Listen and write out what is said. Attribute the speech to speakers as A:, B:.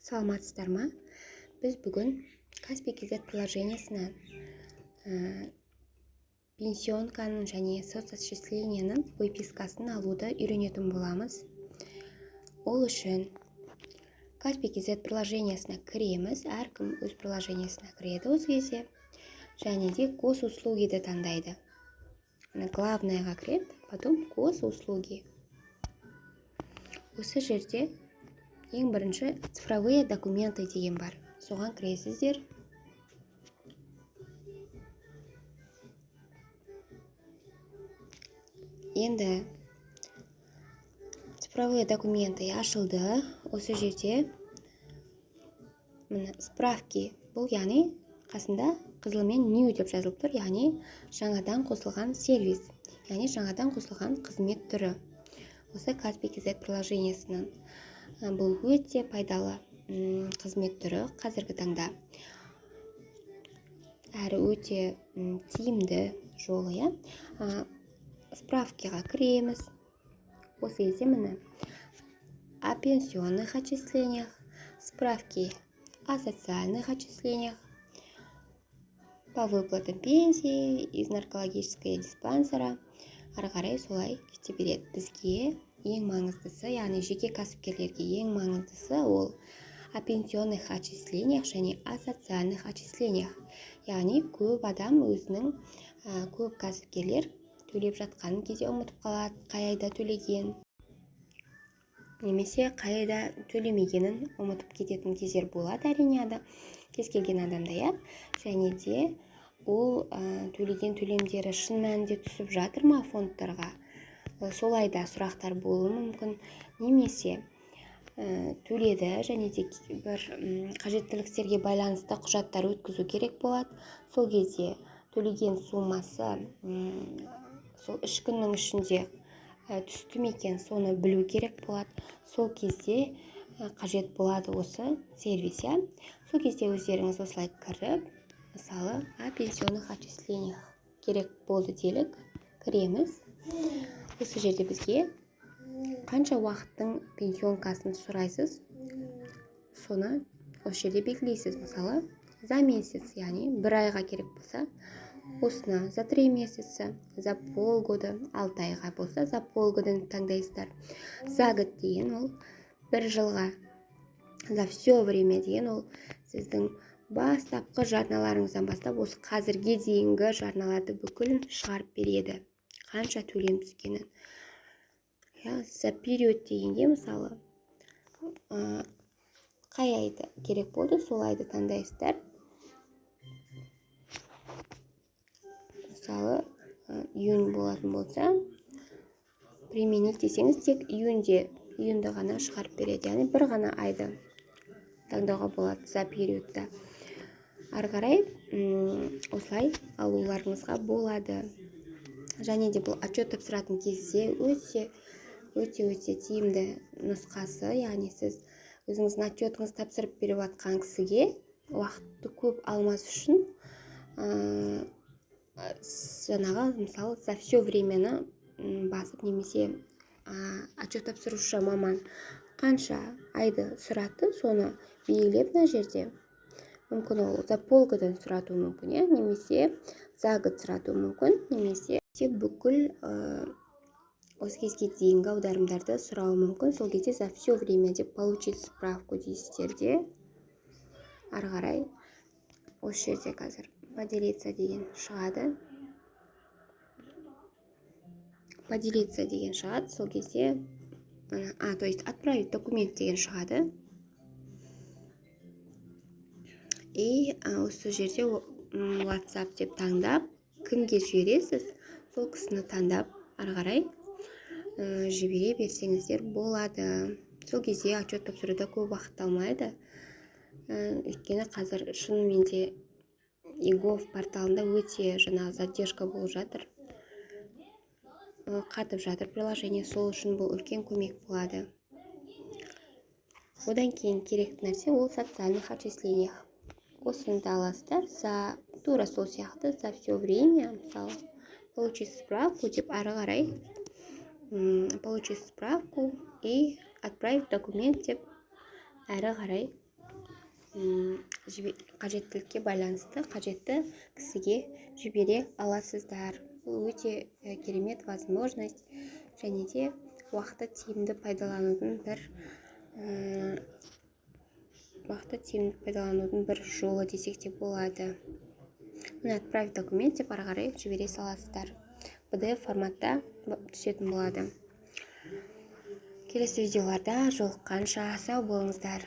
A: Саламатсыздар ма? Біз бүгін Kaspi KZ приложениесінен пенсионканың және соцотчисленияның выпискасын алуды үйренетін боламыз. Ол үшін Kaspi KZ приложениесіне кіреміз. Әркім өз приложениесіне кіреді осы кезде. Және де госуслугиді таңдайды. Главныйға кіреді, потом госуслуги. Осы жерде ең бірінші цифровые документы деген бар. Соған кіресіздер. Енді цифровые документы ашылды. Осы жерде міне справки, бұл яғни қасында қызылмен new деп жазылып тұр, яғни жаңадан қосылған сервис, яғни жаңадан қосылған қызмет түрі. Осы Kaspi KZ приложениесінің бұл өте пайдалы қызмет түрі қазіргі таңда. Әрі өте тиімді жолы, иә. Справкаға кіреміз. Осы кезде міне о пенсионных отчислениях, справки о социальных отчислениях, по выплатам пенсии из наркологического диспансера, ары қарай солай кете береді. Бізге ең маңыздысы, яғни жеке кәсіпкерлерге ең маңыздысы ол о пенсионных отчислениях және о социальных отчислениях. Яғни көп адам өзінің, көп кәсіпкерлер төлеп жатқан кезде ұмытып қалады, қай айда төлеген немесе қай айда төлемегенін ұмытып кететін кездер болады, әрине, кез келген адамда, иә. Және де ол төлеген төлемдері шын мәнінде түсіп жатыр ма фондтарға, сол айда сұрақтар болуы мүмкін, немесе төледі және де бір қажеттіліктерге байланысты құжаттар өткізу керек болады. Сол кезде төлеген суммасы сол 3 күннің ішінде түсті ме екен, соны білу керек болады. Сол кезде қажет болады осы сервис, иә. Сол кезде өздеріңіз осылай кіріп, мысалы, о пенсионных отчислениях керек болды делік, кіреміз. Осы жерде бізге қанша уақыттың пенсионкасын сұрайсыз, соны осы жерде белгілейсіз. Мысалы, за месяц, яғни бір айға керек болса, осыны за 3 месяца, за полгода, 6 айға болса, за полгода таңдайсыздар. За год деген ол бір жылға, за все время деген ол сіздің бастапқы жарналарыңыздан бастап осы қазірге дейінгі жарналарды бүкілін шығарып береді, қанша төлем түскенін. За период дегенде, мысалы, қай айды керек болды, сол айды таңдайсыздар. Мысалы, июнь болатын болса, применить десеңіз, тек июньді ғана шығарып береді, яғни бір ғана айды таңдауға болады за периодта. Ары қарай осылай алуларыңызға болады. Және де бұл отчет тапсыратын кезде өте, өте, өте тиімді нұсқасы, яғни сіз өзіңіздің отчетыңызды тапсырып беріп жатқан кісіге уақытты көп алмас үшін, жаңағы, мысалы, за все времяны басып, немесе отчет тапсырушы маман қанша айды сұратты, соны белгілеп мына жерде. Мүмкін ол за полгодан сұратуы мүмкін, иә, немесе за год сұратуы мүмкін, немесе бүкіл осы кезге дейінгі аударымдарды сұрауы мүмкін. Сол кезде за все время деп получить справку дейсіздер де, ары қарай осы жерде қазір поделиться деген шығады. Поделиться деген шығады. Сол кезде, то есть отправить документ деген шығады. И осы жерде WhatsApp деп таңдап, кімге жібересіз, сол кісіні таңдап, ары қарай жібере берсеңіздер болады. Сол кезде отчет тапсыруда көп уақыт алмайды. Өйткені қазір шынымен де eGov порталында өте жаңағы задержка болып жатыр. Қатып жатыр приложение, сол үшін бұл үлкен көмек болады. Одан кейін керекті нәрсе ол социальных отчислениях. Осыны да аласыздар, за тура сол сияқты за все время, мысалы, получить справку деп ары қарай, получить справку и отправить документ деп әрі қарай Қажеттілікке байланысты қажетті кісіге жібере аласыздар. Бұл өте керемет возможность және де уақытты тиімді пайдаланудың бір жолы десек те болады. Міне, «Отправить документ» деп ары қарай жібере саласыздар. PDF форматта түсетін болады. Келесі видеоларда жолыққанша сау болыңыздар!